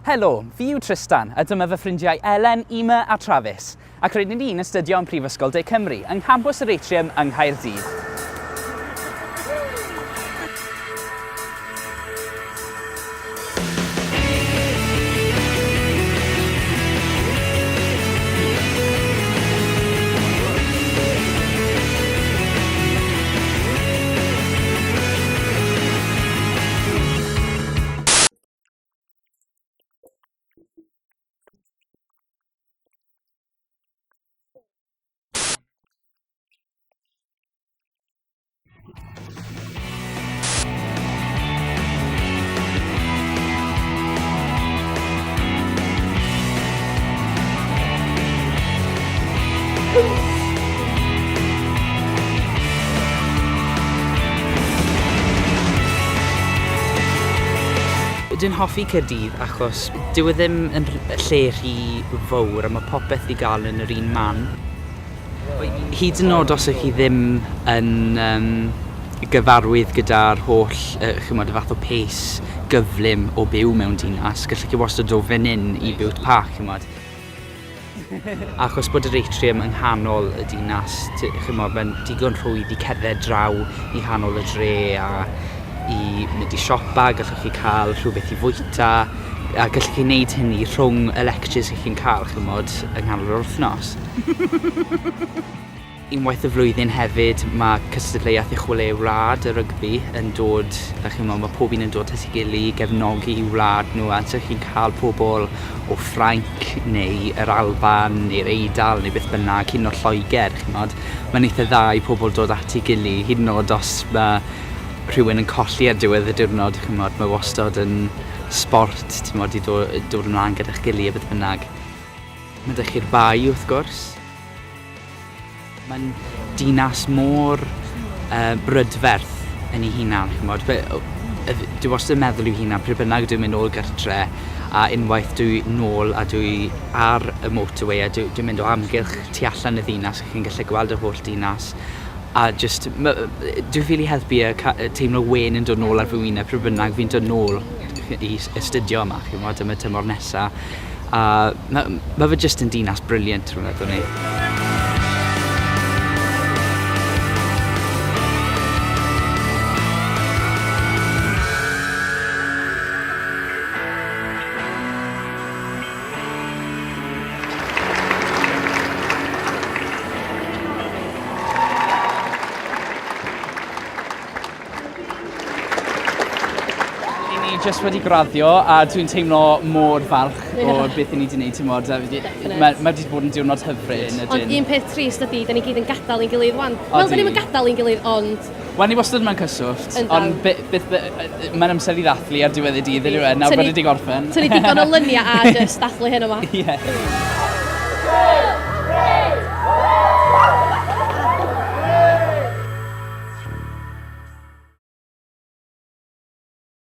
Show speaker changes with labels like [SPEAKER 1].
[SPEAKER 1] Helo, fi yw Tristan, a dyma fy ffrindiau Elen, Ema a Travis, ac rydyn ni'n astudio yn Prifysgol De Cymru, yng nghampws yr Atrium yng Nghaerdydd. Dwi'n hoffi Caerdydd achos dyw e ddim yn lle rhy fawr a mae popeth i gael yn yr un man. Hyd yn oed os ych chi ddim yn um, gyfarwydd gyda'r holl, uh, chymod, y fath o pace gyflym o byw mewn dinas, gallech chi wastad dod fan hyn i Bute Park, chymod. Achos bod yr atrium yng nghanol y dinas, chymod, mae'n digon rhwydd i cerdded draw i nghanol y dre a i mynd i siopa, gallwch chi cael rhywbeth i fwyta, a gallwch chi wneud hynny rhwng y lectures ych chi'n cael, chymod, yng nghanol yr wythnos. Unwaith y flwyddyn hefyd mae cystadleuaeth y chwileu wlad y rygbi yn dod, a chimod, mae pob un yn dod at ei gilydd i gefnogi i wlad nhw, a so chi'n cael pobl o Ffrainc neu yr Alban neu'r Eidal neu beth bynnag, hyd yn oed Lloegr, chimod. Mae'n eitha dda i pobl dod at ei gilydd, hyd yn oed os mae rhywun yn colli ar diwedd y diwrnod, chimod, mae wastad yn sbort, timod, i dod, dod ymlaen gyda'ch gilydd a beth bynnag. Mae 'da chi'r Bae, wrth gwrs. Mae'n dinas mor uh, brydferth yn ei hunan, chimod. Dwi wastad yn meddwl i'w hunan, pryd bynnag dwi'n mynd nôl gartre, a unwaith dwi nôl a dwi ar y motorway a dwi'n dwi mynd o amgylch tu allan y ddinas, chi'n gallu gweld yr holl dinas, a just, dwi'n ffili helpu y teimlo wen yn dod nôl ar fy wyneb pryd bynnag fi'n dod nôl i astudio yma, chimod, am y tymor nesa. A ma' ma' fe jyst yn dinas brilliant rwy'n meddwl ni. Ni jyst wedi graddio a dwi'n teimlo mor falch yeah. o beth ni wedi gwneud, ti'n modd. Mae ma wedi bod yn diwrnod hyfryd.
[SPEAKER 2] Ond un peth trist ydy, da ni gyd yn gadael ein gilydd wan. Wel, da ni'n gadael ein gilydd, ond...
[SPEAKER 1] Wel, ni wastad mewn cyswllt, ond beth, mae'n amser i ddathlu ar diwedd y dydd, ydyw e, nawr bod wedi gorffen.
[SPEAKER 2] Tynnu digon o lyniau a just dathlu hyn yma.
[SPEAKER 1] Ie. Yeah.